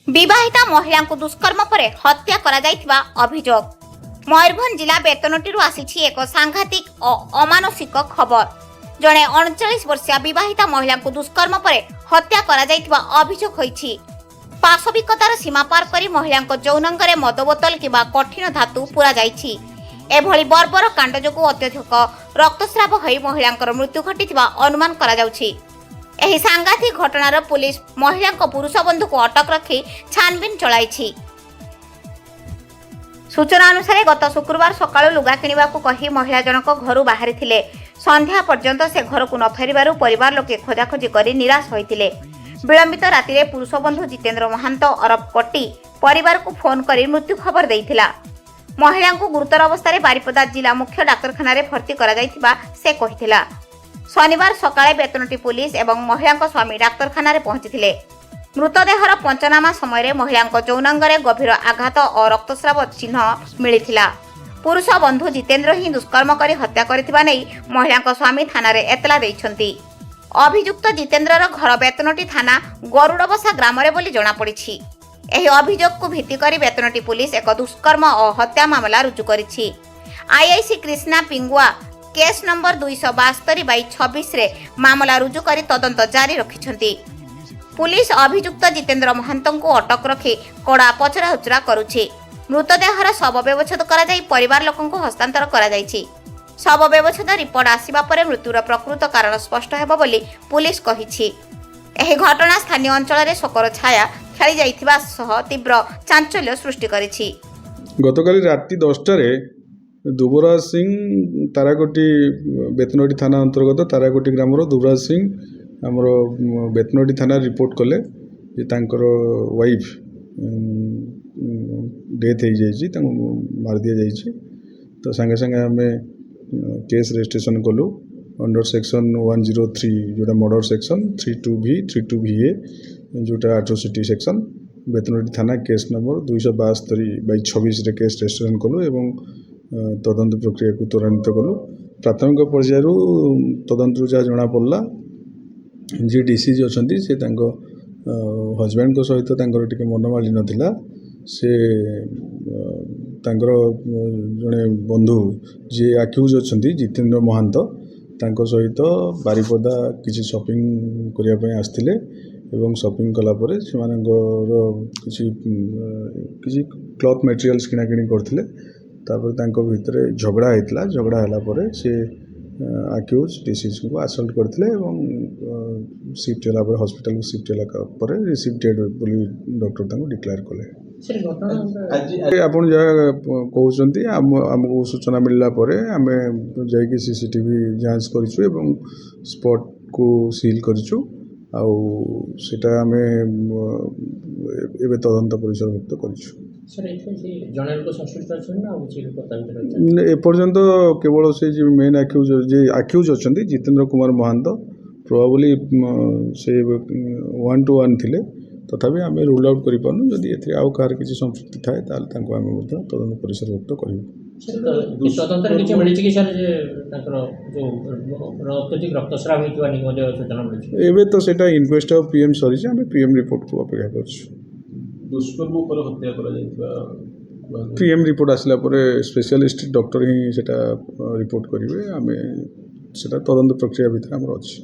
ବିବାହିତା ମହିଳାଙ୍କୁ ଦୁଷ୍କର୍ମ ପରେ ହତ୍ୟା କରାଯାଇଥିବା ଅଭିଯୋଗ। ମୟୂରଭଞ୍ଜ ଜିଲ୍ଲା ବେତନଟୀରୁ ଆସିଛି ଏକ ସାଂଘାତିକ ଓ ଅମାନୁଷିକ ଖବର। ଜଣେ 39 ବର୍ଷୀୟା ବିବାହିତା ମହିଳାଙ୍କୁ ଦୁଷ୍କର୍ମ ପରେ ହତ୍ୟା କରାଯାଇଥିବା ଅଭିଯୋଗ ହୋଇଛି। ପାଶବିକତାର ସୀମା ପାର କରି ମହିଳାଙ୍କ ଯୌନାଙ୍ଗରେ ମଦ ବୋତଲ କିମ୍ବା କଠିନ ଧାତୁ ପୁରାଯାଇଛି। ଏଭଳି ବର୍ବର କାଣ୍ଡ ଯୋଗୁଁ ଅତ୍ୟଧିକ ରକ୍ତସ୍ରାବ ହୋଇ ମହିଳାଙ୍କର ମୃତ୍ୟୁ ଘଟିଥିବା ଅନୁମାନ କରାଯାଉଛି। ଏହି ସାଂଘାତିକ ଘଟଣାର ପୁଲିସ ମହିଳାଙ୍କ ପୁରୁଷ ବନ୍ଧୁକୁ ଅଟକ ରଖି ଛାନବିନ ଚଳାଇଛି। ସୂଚନା ଅନୁସାରେ, ଗତ ଶୁକ୍ରବାର ସକାଳୁ ଲୁଗା କିଣିବାକୁ କହି ମହିଳା ଜଣକ ଘରୁ ବାହାରିଥିଲେ। ସନ୍ଧ୍ୟା ପର୍ଯ୍ୟନ୍ତ ସେ ଘରକୁ ନ ଫେରିବାରୁ ପରିବାର ଲୋକେ ଖୋଜାଖୋଜି କରି ନିରାଶ ହୋଇଥିଲେ। ବିଳମ୍ବିତ ରାତିରେ ପୁରୁଷ ବନ୍ଧୁ ଜିତେନ୍ଦ୍ର ମହାନ୍ତ ଅରଫ କଟି ପରିବାରକୁ ଫୋନ୍ କରି ମୃତ୍ୟୁ ଖବର ଦେଇଥିଲା। ମହିଳାଙ୍କୁ ଗୁରୁତର ଅବସ୍ଥାରେ ବାରିପଦା ଜିଲ୍ଲା ମୁଖ୍ୟ ଡାକ୍ତରଖାନାରେ ଭର୍ତ୍ତି କରାଯାଇଥିବା ସେ କହିଥିଲା। ଶନିବାର ସକାଳେ ବେତନଟୀ ପୁଲିସ ଏବଂ ମହିଳାଙ୍କ ସ୍ୱାମୀ ଡାକ୍ତରଖାନାରେ ପହଞ୍ଚିଥିଲେ। ମୃତଦେହର ପଞ୍ଚନାମା ସମୟରେ ମହିଳାଙ୍କ ଯୌନାଙ୍ଗରେ ଗଭୀର ଆଘାତ ଓ ରକ୍ତସ୍ରାବ ଚିହ୍ନ ମିଳିଥିଲା। ପୁରୁଷ ବନ୍ଧୁ ଜିତେନ୍ଦ୍ର ହିଁ ଦୁଷ୍କର୍ମ କରି ହତ୍ୟା କରିଥିବା ନେଇ ମହିଳାଙ୍କ ସ୍ୱାମୀ ଥାନାରେ ଏତଲା ଦେଇଛନ୍ତି। ଅଭିଯୁକ୍ତ ଜିତେନ୍ଦ୍ରର ଘର ବେତନଟୀ ଥାନା ଗରୁଡ଼ବସା ଗ୍ରାମରେ ବୋଲି ଜଣାପଡ଼ିଛି। ଏହି ଅଭିଯୋଗକୁ ଭିତ୍ତି କରି ବେତନଟୀ ପୁଲିସ ଏକ ଦୁଷ୍କର୍ମ ଓ ହତ୍ୟା ମାମଲା ରୁଜୁ କରିଛି। IIC Krishna Pingua case number 272/26ରେ ମାମଲା ରୁଜୁ କରି ତଦନ୍ତ ଜାରି ରଖିଛନ୍ତି। ପୁଲିସ ଅଭିଯୁକ୍ତ ଜିତେନ୍ଦ୍ର ମହାନ୍ତଙ୍କୁ ଅଟକ ରଖି କଡ଼ା ପଚରାଉଚରା କରୁଛି। ମୃତଦେହର ଶବ ବ୍ୟବଚ୍ଛେଦ କରାଯାଇ ପରିବାର ଲୋକଙ୍କୁ ହସ୍ତାନ୍ତର କରାଯାଇଛି। ଶବ ବ୍ୟବଚ୍ଛେଦ ରିପୋର୍ଟ ଆସିବା ପରେ ମୃତ୍ୟୁର ପ୍ରକୃତ କାରଣ ସ୍ପଷ୍ଟ ହେବ ବୋଲି ପୁଲିସ କହିଛି। ଏହି ଘଟଣା ସ୍ଥାନୀୟ ଅଞ୍ଚଳରେ ଶୋକର ଛାୟା ଖେଳିଯାଇଥିବା ସହ ତୀବ୍ର ଚାଞ୍ଚଲ୍ୟ ସୃଷ୍ଟି କରିଛି। ଗତକାଲି ରାତି 10ଟାରେ ଦୁବରାଜ ସିଂ, ତାରାକୋଟି, ବେତନଟୀ ଥାନା ଅନ୍ତର୍ଗତ ତାରାକୋଟି ଗ୍ରାମର ଦୁବରାଜ ସିଂ ଆମର ବେତନଟୀ ଥାନାରେ ରିପୋର୍ଟ କଲେ ଯେ ତାଙ୍କର ୱାଇଫ୍ ଡେଥ୍ ହେଇଯାଇଛି, ତାଙ୍କୁ ମାରି ଦିଆଯାଇଛି। ତ ସାଙ୍ଗେ ସାଙ୍ଗେ ଆମେ କେସ୍ ରେଜିଷ୍ଟ୍ରେସନ୍ କଲୁ ଅଣ୍ଡର ସେକ୍ସନ୍ 103, ଯେଉଁଟା ମର୍ଡ଼ର ସେକ୍ସନ୍, 32 ଭି, 32 ଭିଏ, ଯେଉଁଟା ଆଟ୍ରୋସିଟି ସେକ୍ସନ୍। ବେତନଟୀ ଥାନା କେସ୍ ନମ୍ବର 272/26ରେ କେସ୍ ରେଜିଷ୍ଟ୍ରେସନ୍ କଲୁ ଏବଂ ତଦନ୍ତ ପ୍ରକ୍ରିୟାକୁ ତ୍ୱରାନ୍ୱିତ କଲୁ। ପ୍ରାଥମିକ ପର୍ଯ୍ୟାୟରୁ ତଦନ୍ତରୁ ଯାହା ଜଣାପଡ଼ିଲା, ଯିଏ ଡିସିଜ୍ ଅଛନ୍ତି, ସେ ତାଙ୍କ ହଜବ୍ୟାଣ୍ଡଙ୍କ ସହିତ ତାଙ୍କର ଟିକେ ମନମାଳିନ୍ୟ ଥିଲା। ସେ ତାଙ୍କର ଜଣେ ବନ୍ଧୁ, ଯିଏ ଆକ୍ୟୁଜ୍ ଅଛନ୍ତି, ଜିତେନ୍ଦ୍ର ମହାନ୍ତ, ତାଙ୍କ ସହିତ ବାରିପଦା କିଛି ସପିଂ କରିବା ପାଇଁ ଆସିଥିଲେ ଏବଂ ସପିଂ କଲା ପରେ ସେମାନଙ୍କର କିଛି କିଛି କ୍ଲଥ୍ ମେଟେରିଆଲ୍ସ କିଣାକିଣି କରିଥିଲେ। ତାପରେ ତାଙ୍କ ଭିତରେ ଝଗଡ଼ା ହେଇଥିଲା। ଝଗଡ଼ା ହେଲା ପରେ ସେ ଆକ୍ୟୁଜ୍ ଡିସିଜ୍ଙ୍କୁ ଆସଲ୍ଟ କରିଥିଲେ ଏବଂ ସିଫ୍ଟ ହେଲା ପରେ, ହସ୍ପିଟାଲକୁ ସିଫ୍ଟ ହେଲା ପରେ ରିସିଭ୍ ଡେଡ୍ ବୋଲି ଡକ୍ଟର ତାଙ୍କୁ ଡିକ୍ଲେୟାର କଲେ। ସାର୍, ଘଟଣା ଆଜି ଆପଣ ଯାହା କହୁଛନ୍ତି, ଆମକୁ ସୂଚନା ମିଳିଲା ପରେ ଆମେ ଯାଇକି ସିସିଟିଭି ଯାଞ୍ଚ କରିଛୁ ଏବଂ ସ୍ପଟ୍କୁ ସିଲ୍ କରିଛୁ। ଆଉ ସେଇଟା ଆମେ ଏବେ ତଦନ୍ତ ପରିସରଭୁକ୍ତ କରିଛୁ। ସାର୍, ଏଥିରେ ସେ ଜଣେ ଲୋକ ସଂଶ୍ଳିଷ୍ଟ ଅଛନ୍ତି ନା ଆଉ କିଛି ଲୋକ ତା ଭିତରେ ଅଛନ୍ତି? ଏପର୍ଯ୍ୟନ୍ତ କେବଳ ସେ ଯିଏ ମେନ୍ ଆକ୍ୟୁଜ୍, ଯିଏ ଆକ୍ୟୁଜ୍ ଅଛନ୍ତି, ଜିତେନ୍ଦ୍ର କୁମାର ମହାନ୍ତ, ପ୍ରୋବାବଲି ସେ ୱାନ୍ ଟୁ ୱାନ୍ ଥିଲେ। ତଥାପି ଆମେ ରୁଲ୍ ଆଉଟ୍ କରିପାରୁନୁ। ଯଦି ଏଥିରେ ଆଉ କାହାର କିଛି ସମ୍ପୃକ୍ତି ଥାଏ, ତାହେଲେ ତାଙ୍କୁ ଆମେ ମଧ୍ୟ ତଦନ୍ତ ପରିସରଭୁକ୍ତ କରିବୁ। ତଦନ୍ତରେ କିଛି ମିଳିଛି କି ସାର୍, ଯେ ତାଙ୍କର ଯୋଉ ଅତ୍ୟଧିକ ରକ୍ତସ୍ରାବ ହେଇଥିବା ନେଇ ମଧ୍ୟ ସୂଚନା ମିଳିଛି? ଏବେ ତ ସେଇଟା ଇନକ୍ୱେଷ୍ଟ ଅଫ୍ ପିଏମ୍ ସରିଛି। ଆମେ ପିଏମ୍ ରିପୋର୍ଟକୁ ଅପେକ୍ଷା କରୁଛୁ। ଦୁଷ୍କର୍ମ ପରେ ହତ୍ୟା କରାଯାଇଥିବା କୁହାଯାଉଛି। ପିଏମ୍ ରିପୋର୍ଟ ଆସିଲା ପରେ ସ୍ପେଶିଆଲିଷ୍ଟ ଡକ୍ଟର ହିଁ ସେଇଟା ରିପୋର୍ଟ କରିବେ। ଆମେ ସେଇଟା ତଦନ୍ତ ପ୍ରକ୍ରିୟା ଭିତରେ ଆମର ଅଛି।